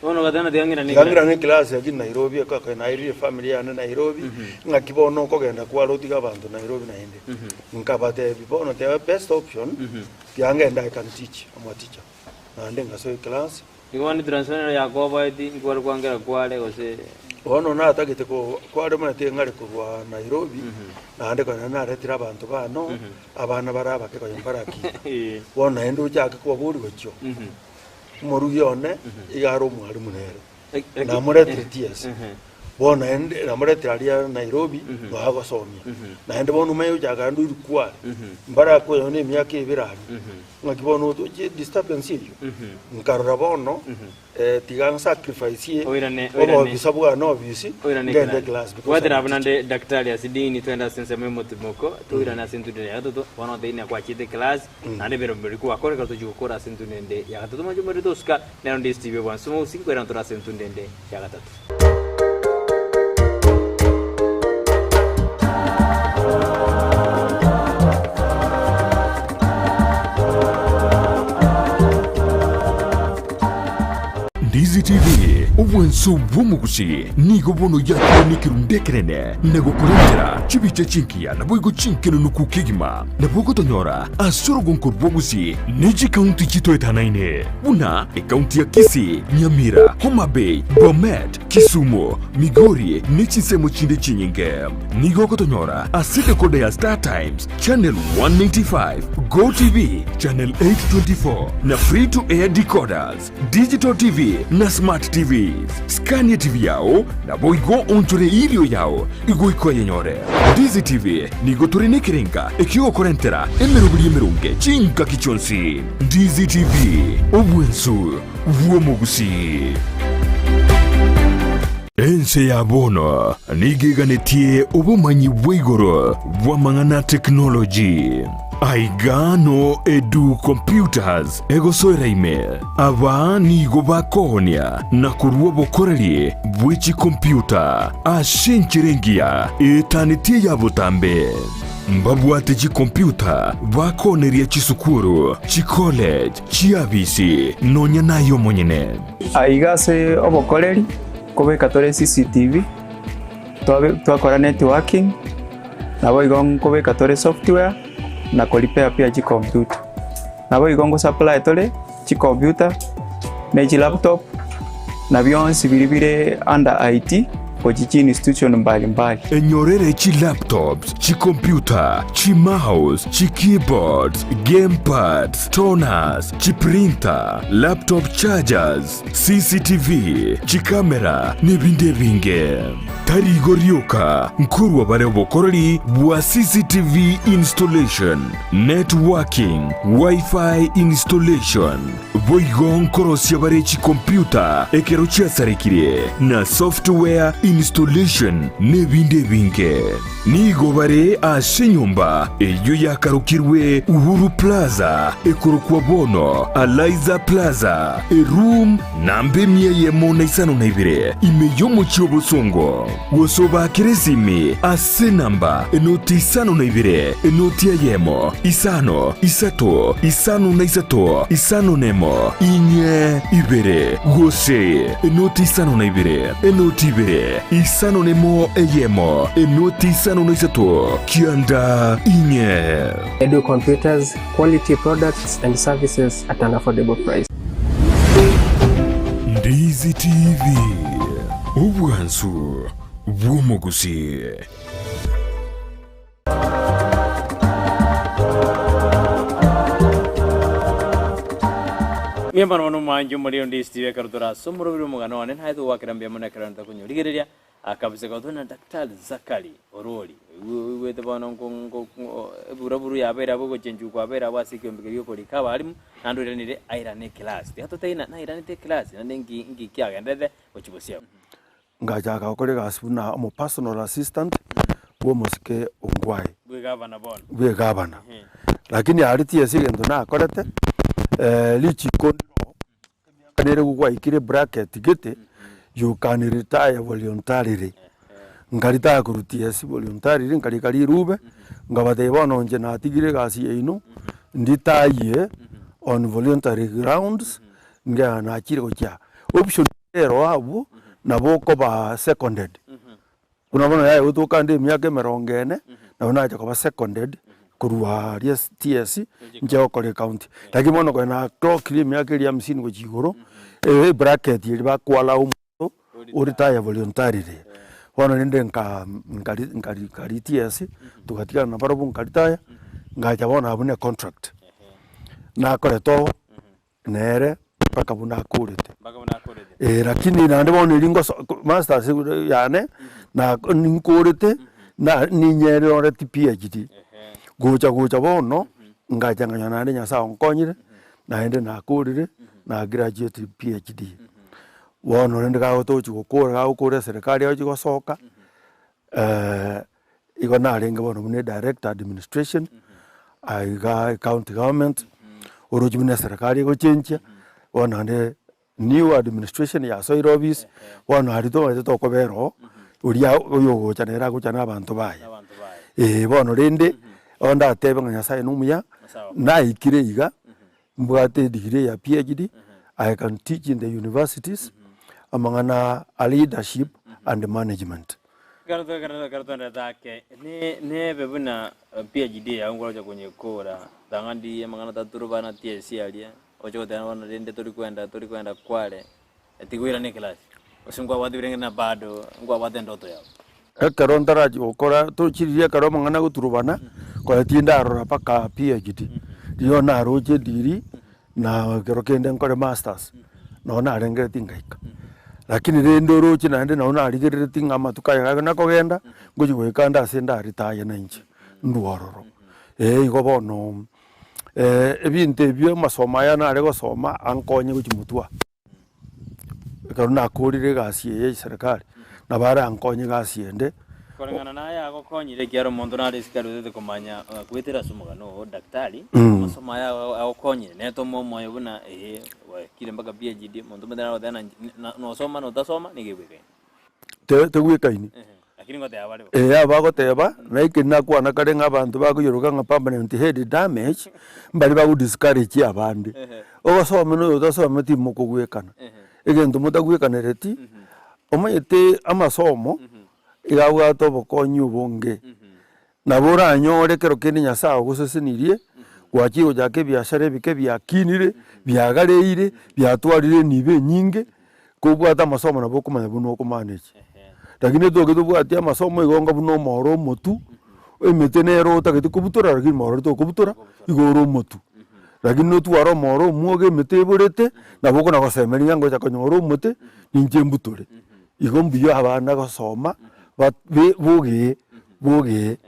Bono ogateba tiga ng'irane Tiga ng'irane class lakini Nairobi ekaka nairire efamily yane Nairobi, ng'aki bono okogenda kware otige abanto Nairobi naende. Nkabatebi bono the best option, tiga ngende I can teach, I'm a teacher. Naende ngasoa eclass. Igo bono etransfer nero yakoboeti, nkware kwangera kware gose. Bono natagete ko kware omanyete ng'are korwa Nairobi, naende konya naretire abanto bano, abana bare abake konya mbarakina. Bono naende ochake kobaboria gochio. Omorugi one iga are omwalimu nere, namoretire TSC. Bono naende namoretire aria Nairobi noe agosomia. Naende bono omanye gochaka naende oirwe kware, mbarakoywa na emiaka ebere aria, ng'aki bono otoche disturbance eyio. Nkarora bono tiga nsacrifice Oirane- oirane. obobisa bwane obisi, Oirane ngende ekerasi. class because Gwatera I'm a abwo teacher. naende daktari ase dini twende ase ensemo y'omotimoko, toirane ase entunda ya gatato, bono otebi nakwachete eclass, Naende emeremo eria kwakora ekero tochia gokora ase entunda ende ya gatato omonche omorero tosuka, nero ndisi tibe bwansu mogusi, nkoirana tore ase entunda ende ya gatato. Ndizi TV, obwanso bw'omogusi, nigo bono yakire nekerundu ekenene na gokorentera chibicha chingiya naboigo chinkenenuku kegima. Nabo ogotonyora ase orogonko rw'Ogusii ne chikaunti chitoetanaine, buna ekaunti ya Kisii, Nyamira, Homa Bay, Bomet, Kisumu, Migori ne chinsemo chinde chinyinge. Nigo ogotonyora ase decoder ya Star Times, channel 195, Go TV, channel 824 na free to air decoders, Digital TV na Smart TVs. Skania TV yao naboigo onchore erio yao igoika oyenyore. Ndizi TV nigo tore nekerenga ekiogokorentera emeroberi emeronge chingaki chionsi. Ndizi TV, obwensu bw'omogusii. Ense ya bono nigo eganetie obomanyi bwa igoro bw'amang'ana a tekinoloji. Aiga no Edu Computers egosoera ime. Aba nigo bakoonia na korua obokoreri bwe chikompiuta ase enchera engiya etanetie eya botambe. Mbabwate chikompiuta bakooneria chisukuru, chicollege, chiabisi, nonya naye omonyene. Aiga ase obokoreri, nkobeka tore CCTV, twabe twakora networking, naboigo nkobeka tore software, na ko repair pia chicomputer. Naboigo ngo supply tore chicomputer, ne chilaptop, na bionsi biria bire under IT, gochia chi institution mbali mbali. Enyorere chilaptops, chicomputer, chimouse, chikeyboards, gamepads, toners, chiprinter, laptop chargers, CCTV, chikamera, nebinde ebinge. Tari igo rioka, nkorwa bare obokoreri bwa CCTV installation, networking, Wi-Fi installation, Boigo nkorosia bare chikompiuta ekero chiasarekire, na software installation, n'ebinde ebinge. Nigo bare ase enyomba eyio yakarokirwe Uhuru Plaza, ekorokwa bono Alaiza Plaza, eroom namba emia eyemo na isano na ibere, ime y'omochie o Bosongo. Gose obaakere esimi ase enamba enoti isano na ibere, enoti eyemo, isano, isato, isano na isato, isano nemo, inye, ibere, gose enoti isano na ibere, enoti ibere, isano nemo eyemo, enoti isano na isato, kianda, inye. Edu Computers, quality products and services at an affordable price. Ndizi TV, obwansu bw'omogusii. Mbuya mono mono omwanchi omorero Ndizi TV ekero tore ase omoroberi omogano one naye togwakera mbuya mono ekero ntakonyorigereria Akabisa gotwa na Daktari Zachary Orori, oigwete bono eburaburu yabeire abwo ogochenchigwa kwabeire abwo ase ekeombe keria gi'okorika abalimu, naende oiranire airane eclass. Tiga totebie ng'a nairanete eclass naende nki nki kiagenderete gochia bosio abwo. Ngachaka gokora egasi buna omo personal assistant bwa omosike Ongwae. Bw'egavana bono. Bw'egavana. Lakini aria tiesi egento nakorete, richiko ndiro. Nere gwaikire bracket gete, you can retire voluntarily. Nkaritaya korwa TSC voluntarily, nkarika rirube, nkabatebia bono inche natigire egasi yaino, nditayie on voluntary grounds, Nge nachire gochia option ero abwo, nabo okoba seconded. Buna bono yaye gotoka ande emiaka emerongo ene, nabo nacha koba seconded korwa aria TSC inche gokora ecounty. Lakini bono konya natokire emiaka eria hamsini gochia igoro, ebracket eria bakoallow omonto oretire voluntarily. Bono rende nka nkari nkari nkari TSC, togatigana nabarobwo nkaretire, ngacha bono abwo ne contract. Nakorete oo. Nere mpaka buna akorete. Mpaka buna akorete. Eh, lakini naende bono erio ngoso ko- masters yane, na ninkorete, na ninyeroreti PhD. Ehe. Gocha gocha bono, ngacha nganyora naende Nyasaye onkonyire, naende nakorire, na graduate PhD. Bono rende gagotochi gokora gagokora eserekari agochi gosoka, igo narenge bono buna edirector administration, aiga ecounty government, oroche buna eserekari egochenchia, bono naende new administration yasoire office, bono aria tomanyete tokobera oo, oria oyogocha nere agocha na abanto baye. Abanto baye. Eeh bono rende, bono ndatebe ng'a Nyasaye na omuya, naikire iga, mbwate edegree ya PhD, I can teach in the universities, amang'ana a leadership and management. Ekero to- ekero ekero toenderete ake, ne nebe buna PhD yago nkorocha konyekora, tang'ani amang'ana taturubana TSC aria, oche goteba bono rende tori kwenda tori kwenda kware, tigoirana eclass, gose nkwabwate birenge na bado nkwabwate endoto yao. Ekero ntarachia gokora tochiririe ekero amang'ana agoturubana, konya tindarora mpaka PhD, rirorio naroche edegree na ekero kende nkore masters, nonye narengereretie ngaika. Lakini rende oroche naende nabo narigereretie ng'a amatuko aya gake nakogenda, ngochia goika ande ase ndaretire na inche, ndwe ororo. Eh igo bono ebinto ebio amasomo aya nare gosoma ankonye gochia motwe aa. Ekero nakorire egasi eye ya eserekari, nabo arankonye egasi ende. Koreng'ana naye agokonyire ekiagera omonto nare isiko aria otagete komanya goetera ase omogano oo daktari, amasomo aya agokonyire nere tomoe omoyo buna eeh gwaikire mpaka PhD, omonto omanyete nagoteba ng'a na nosoma na otasoma nigo ebwekaine. Te- tegwekaini. Lakini ngoteba bare bo. Ee, abagoteba, na ekeri nakwana kare ng'a abanto bakoiroka ng'a permanent head damage, mbari bago discourage abande. Ogosome na oyotasometi timokogwekana. Egento motagwekanereti, omanyete amasomo, iga abwate obokonyi obonge. Nabo oranyore ekero kende Nyasaye agosesenirie, gwachire gochaka ebiashara ebike biakinire, biagareire, biatwarire enibo enyinge, kobwate amasomo nabo okomanya buna okomanage. Lakini etoke tobwati amasomo igo onga buna omoro omotu, emete nere otagete kobutora lakini moro oria tokobutora, igo ore omotu. Lakini notware omoro omwoge emete eborete, nabo okona gosemeria ng'a ngocha konyora omote, ninche mbutore. Igo mbuya abana gosoma, ba be bogee bogee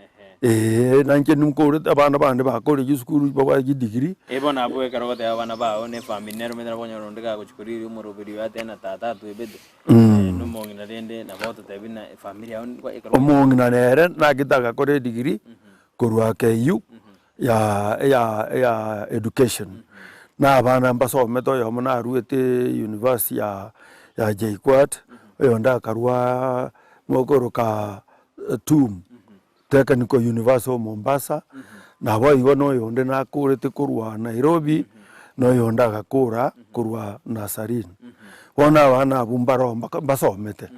eeh, na inche ninkorete abana bande bakorire chisukuru babwate chidegree. Ee bono abwo ekero ogoteba abana bao na efamiri nere omanyete nabo okonyora onde gagochia korigereria omoroberi oyo atebe ng'a tata atwebete, na omong'ina rende nabo ototebi ng'a efamiri yao nigo ekero. Omong'ina nere nakete agakora edegree korwa KU ya ya ya education, na abana mbasomete oyomo naruete university ya ya JKUAT, oyonde akarwa mokoroka TUM, Technical University of Mombasa, nabo igo na oyonde nakorete korwa Nairobi, na oyonde agakora korwa Nazarene. Bono abana abwo mbaro mbaka mbasomete,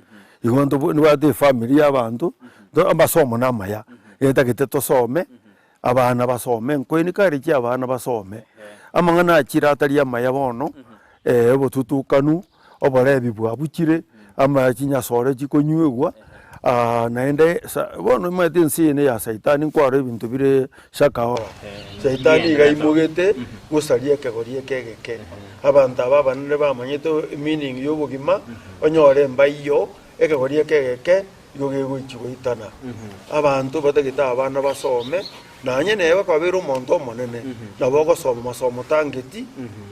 igo ntobo nibwate efamiri ya abanto, amasomo na amaya, etagete tosome. Abana basome, nkoencourage abana basome, amang'ana achire atari amaya bono, obotutukanu, oborebi bwabuchire, ama chinyasore chikonywegwa, naende sa bono omanyete ense eye neya saitani nkwaro ebinto bire shakahola. Saitani iga aimogete gosaria ekegori eke egeke. Abanto aba abanene bamanyete emeaning ya obogima, onyore mbaiyo, ekegori eke egeke. Igo gegochia goitana. Abanto batagete abana basome, nonye neba kwabeire omonto omonene, nabo ogosoma masomo tangeti,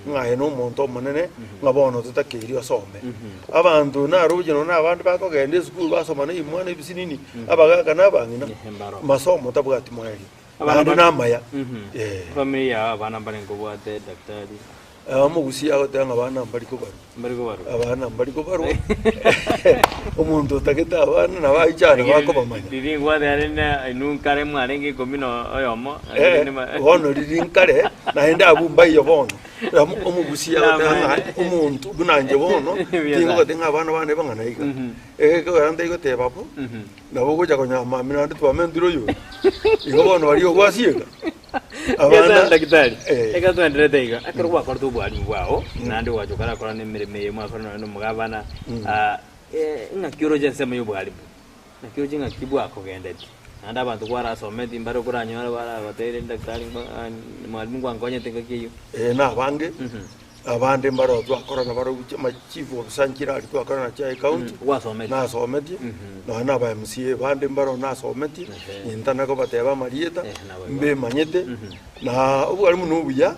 ng'a aye nomonto omonene, ng'a bono totakeiri osome. Abanto naroche nonye na abande bakogenda esukuru basoma na ebimwana ebisinini, abagaka na abang'ina, masomo tabwati moerio, naende namaya, eh. Efamiri yao abana mbare nkobwate daktari. Omogusii agoteba ng'a abana mbari kobarwa. Mbari kobarwa. Abana mbari kobarwa. Omonto otagete abana nabo aichane bakobamanya. Riria ngwate are na inwe nkare mwarenge ikomi na oyomo. Eh, bono riria nkare naende abwo mbaiyo bono. Ramo omogusii agoteba ng'a omonto buna inche bono, tingogete ng'a abana bane bang'ana iga. Egekogera ntaigoteba bo, nabo ogocha konyora mambia naende twamentire oyo. Igo bono baria ogwasieka. Abana daktari Eh. ekero twaenderete iga ekero gwakorete obwarimu bwao naende gwacha okarakora na emeremo eye mwakora nonya na omogabana ah, eh, ng'aki oroche ensemo ya obwarimu ng'aki oroche ng'aki bwakogendetie naende abanto kwarasometi mbare okoranyore baragoteire daktari ngwa ah, mwalimu ngwankonyete ngaki eyio Eh, nabange Abande mbareo twakorana barobwo chiama chief officer nchire aria twakorana chia ecounty Gwasometie. nasometie nonya na aba MCA bande mbareo nasometie Ehe. intana kobateba amarieta Ehe, nabo igo. mbemanyete na obwarimu na obuya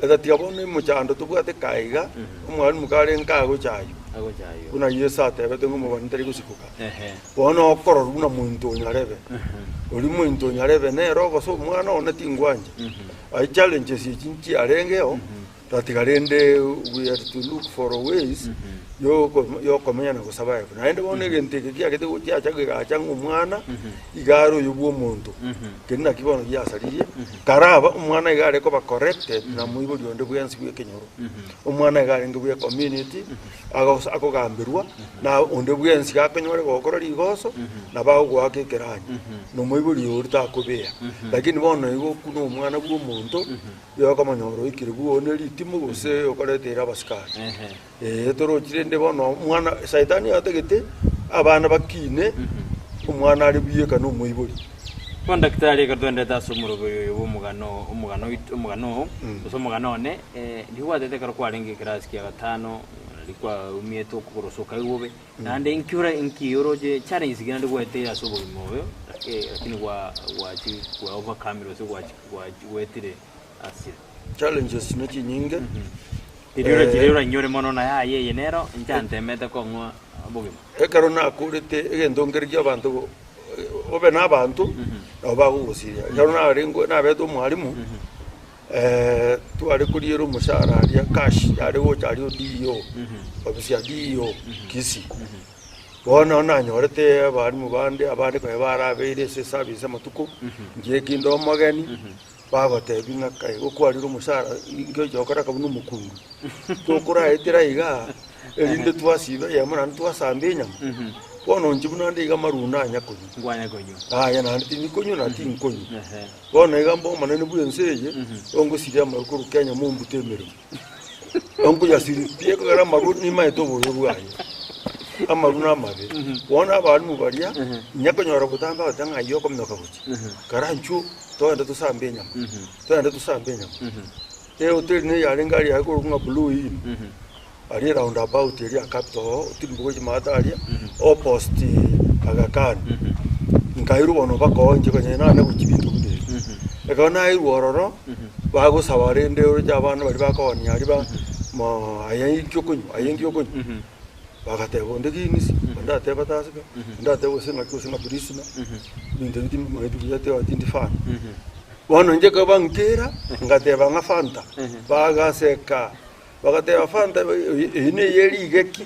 egatiga bono emochando tobwate kaiga omwarimu kare nkagocha aywo Agocha aywo. buna Yeso atebete ng'a omobani tari gosikoka Ehe. bono okororwa buna monto onyarebe oria monto onyarebe nere ogosa omwana one tingwancha Aye challenges echi nchiarengeo Tatiga rende we are to look for ways yokomenya na gosurvive. Naende bono egento eke kiagete chiacha kegacha ng'a omwana iga are oyo bwa omonto, keria naki bono giasaririe, karaba omwana iga are koba corrected na moibori onde bwensi bwa ekenyoro. Omwana iga arenge bwa ecommunity, agos akogamberwa na onde bwensi gakonyore gokora rigoso, nabo agogoaka ekeranya, na omoibori oria takobea. Lakini bono igo okuna omwana bwa omonto. Yokomonyora oikire bwone ritimo gose okoreteire abasikari. Ee, torochi rende bono omwana saitani atagete abana bakine, omwana are bweka na omoibori. Bono daktari ekero twaenderete ase omoroberi oyo bwa omogano omogano oito omogano oo gose omogano one, riria gwatete ekero kwarenge ekerasi kia gatano, riria kwaumiete okogorosa okaigwa bobe, naende inki ora inki oroche challenges ki naende gwaeteire ase obogima obo, lakini gwa gwachi gwa overcome gose gwachi Gwetire ase. Challenges ne chinyinge. Riria ore chiria orainyore mono na yaya eye nero inchantemete kong'ua obogima. Ekero nakorete egento nkere kia abanto obe na abanto nabo bagogosiria. Ekero narenge nabete omwalimu tware koriera omoshahara aria cash yare gocha aria o DEO ofisi ya DEO Kisii. Bono nanyorete abalimu bande, abande konya barabeire ase eservice amatuko, inche ekinde omogeni, bagotebia ng'a kai gokwarire omosaara inki ocha gokora buna omokungu, tokoraetera igaa, erinde twasiba eyemo naende twasamba enyama. Bono inche buna nde iga amarwa nanya konywa, Nkwanya konywa. yaya naende tindi konywa na tinkonywa. Ehe. Bono iga mbe omonene bwa ense eye, ongosiria amarwa korwa Kenya mombute emeremo. Onkoyasiria pi ekogera amarwa nimaete obobe bwaye, amarwa namabe. Bono abalimu baria, inye konyora botambe bagoteba ng'a ayio okominyoka gochia, karanchwo togende tosambe enyama, togende tosambe enyama. Ehoteli neye yarenge aria yakorokwa ng'a Blue Inn, aria eround about eria ya Capital oo, otirimboke gochia maate aria, opposite Aga Khan. Nkairwa bono mpaka oo inche konya nane gochia binto buna ebi. Ekero nairwa ororo, bagosaba rende oroche abana baria bakoonia aria ba mo aye inki okonywa aye inki okonywa, bagateba onde Guinness, onde ateba Tusker, onde ateba gose ng'aki gose ng'a Pilsner, ebinto ebio timbimanyeti buya tiga tindi fan. Bono inche ekero bankera, ngateba ng'a Fanta, bagaseka, bagateba Fanta eyio neye rigeki,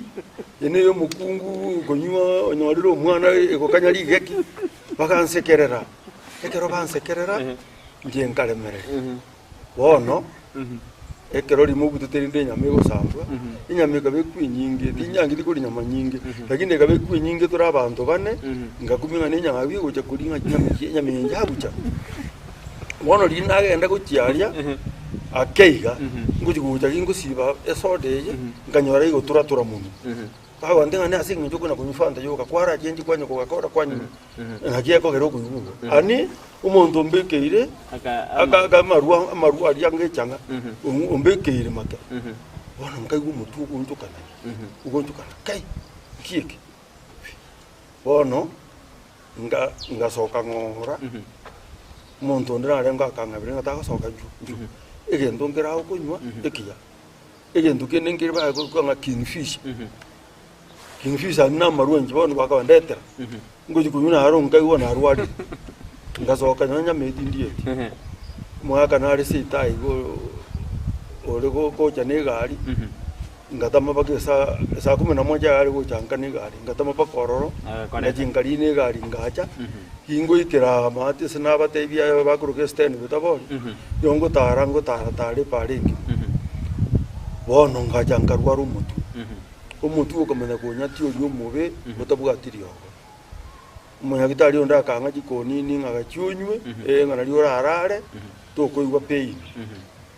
eyio neye omokungu okonywa onyorire omwana egokanya rigeki, bagansekerera, ekero bansekerera. Inche nkaremereria. Bono, ekero rimo obutete rinde enyama egosambwa, enyama ekaba ekwa enyinge, tinyangeti koria nyama nyinge, lakini ekaba ekwa enyinge tore abanto bane, ngakumia ng'a nenyama abwo egocha koria ng'a chinyama echi enyama eye njabucha. Bono riria nagenda gochia aria, ake iga, ngochi gocha gingosiba esoda eye, nkanyora egoturatura monwe. Bagontebia ng'a nase eng'encho okona konywa fanta yoka, kwarachenchia kwanya coca-cola kwanywa, naki ekogera okoigwa igo. Ani omonto ombekeire aka aka amarwa amarwa aria anga echang'a, ombekeire make, bono nkaigwa omotwe ogoonchokana, ogoonchokana kai, nki eke? Bono, nga ngasoka ng'ora, omonto onde narenge akang'abera ng'a tagosoka nchwo nchwo, egento nkere agokonywa ekiya. Egento kende nkere bagoka ng'a kingfish, kingfish aria namarwa inche bono bakabandetera, ngochia konywa naro nkaigwa narwarire, ngasoka nonya nyama eye tindieti. Omogaka nare seito aiga oo. ore gocha na egari, ngatama mpaka esaa esaa kumi na moja iga are gocha nka na egari, ngatama mpaka ororo, Agakoreta. ngachia nkarina egari ngacha, gingoikera maate ase nabatebia aya bakoroka estand botabori, nigo ngotara ngotara tara epara engima. Bono ngacha nkarwara omotwe, omotwe okamanya konyatia oria omobe otabwati riogo. Omonyagitari onde akang'a chikonini ng'a gachia onywe, eh, ng'a nario orarare, tokoigwa pain.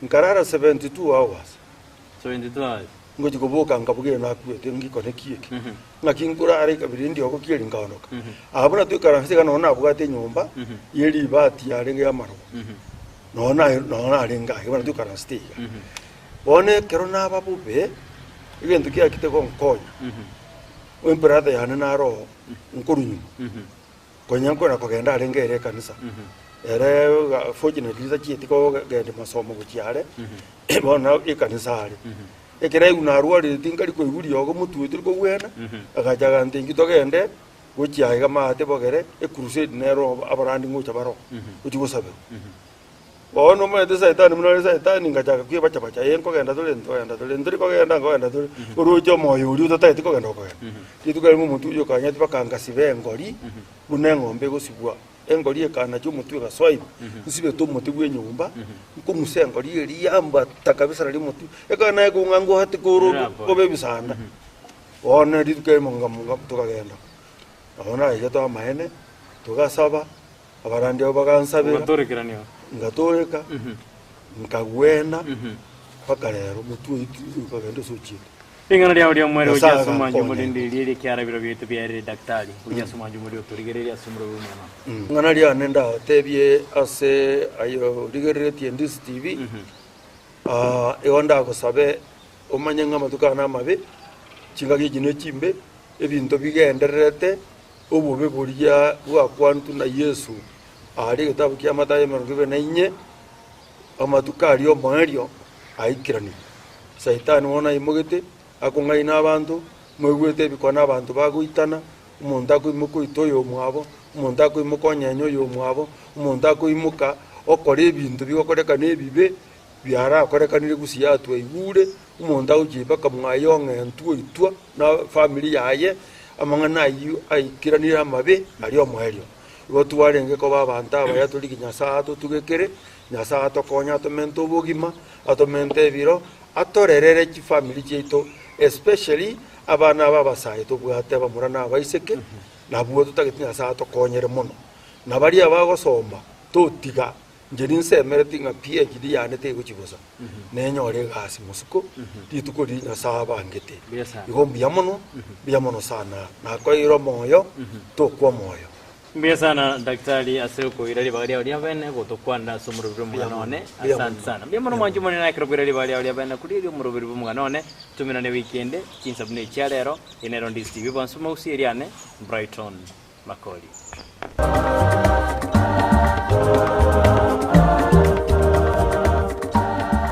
Nkarara 72 hours. 72 hours. Ngochia koboka nkabuga ere nakwete ngikone ki eke? Ng'aki nkorara ekabira endiogo ki eri nkaondoka. Aa buna toikaranse iga nonye nabwate enyomba ye ribati yarenge y'amaroba. Nonye naye nonye narenge aye buna toikaransete iga. Bono ekero naba bobe, egento kiachete gonkonya, embrother yane naro oo, nkorwa nyuma, konya nkona kogenda arenge ere ekanisa, ere fortunately tachieti kogenda masomo gochia are, bono ekanisa are. Ekero aigwa narwarire tinkari koigwa riogo motwe tori kogwena, agacha agantebia inki togende gochia aiga maate bogere, ecrusade nero abarandi ngocha baroo, gochia gosaberwa. Bono omanyete saitani buna ore saitani ngachaka kwebacha-bacha, ee nkogenda tore ntogenda tore, ntori kogenda nkogenda tore, oroche omoyo oria otatageti kogenda okogenda. Rituko erimo omonto oyio okanyeti mpaka ngasiba engori, buna eng'ombe egosibwa, engori ekanacha omotwe egasoa ime, nsibete omote bwa enyomba, nkong'usa engori eria yambata kabisa nario omotwe, ekero naye kong'a ngoate kore obe ebisanda. Bono rituko erimo nga tokagenda, nabo naigete amaene, togasaba. Abarandi abwo bagansabera, Ogatorekeranio. ngatoreka, nkagwena, mpaka rero motwe oito okagenda ase ochiete. Ring'ana riao ri'omoerio Nyasae gochia ase omwancho agankonya. omorindi riria eria ekiarabiro biaito biaerire Daktari, gochia ase omwancho omorindi otorigererie ase omorweri bw'omwana oo. Ring'ana riane ndabatebie ase aye origereretie Ndisi TV, igo ndagosabe omanye ng'a amatuko aya namabe, chingaki echi nechimbe, ebinto bigendererete. Obobe boria bwakwanetwe na Yeso aaria egetabu kia Mathayo 24, amatuko aria omoerio aikeranigwe. Saitani bono aimogete, akong'aina abanto, moigwete ebikone abanto bagoitana, omonto akoimoka oita oyomwabo, omonto akoimoka onyenya oyomwabo, omonto akoimoka okora ebinto bigokorekana ebibe, biarakorekanire gusii atwaigure, omonto agochia mpaka mwaye ong'entwa oitwa na family yaye, amang'ana ayio aikeranire amabe aria omoerio. Igo twarenge koba abanto abaya torigie Nyasae atotugekere, Nyasae atokonye atomente obogima, atomente ebiro, atorerere chifamiri chiaito especially abana aba abasae tobwate abamura na abaiseke, nabwo totagete Nyasae atokonyere mono. Na baria abagosoma totiga Inche ninsemereti ng'a PhD yane tegochia bosa, nenyore egasi mosiko rituko riria Nyasae abangete. Mbuya sana. Igo mbuya mono, mbuya mono sana, nakoeire omoyo, tokwa omoyo. Mbuya sana daktari ase okoira ribaga riao ria bene gotokwanera ase omoroberi bw'omogano one. Mbuya Asante mono. sana. Mbuya mono mwanche omonene ekero koira ribaga riao ria bene korigereria omoroberi bw'omogano one. Tomerane wiki ende, chinsa buna echia rero, eye nero Ndisi TV bonsi omogusii eriane, Brighton Makori.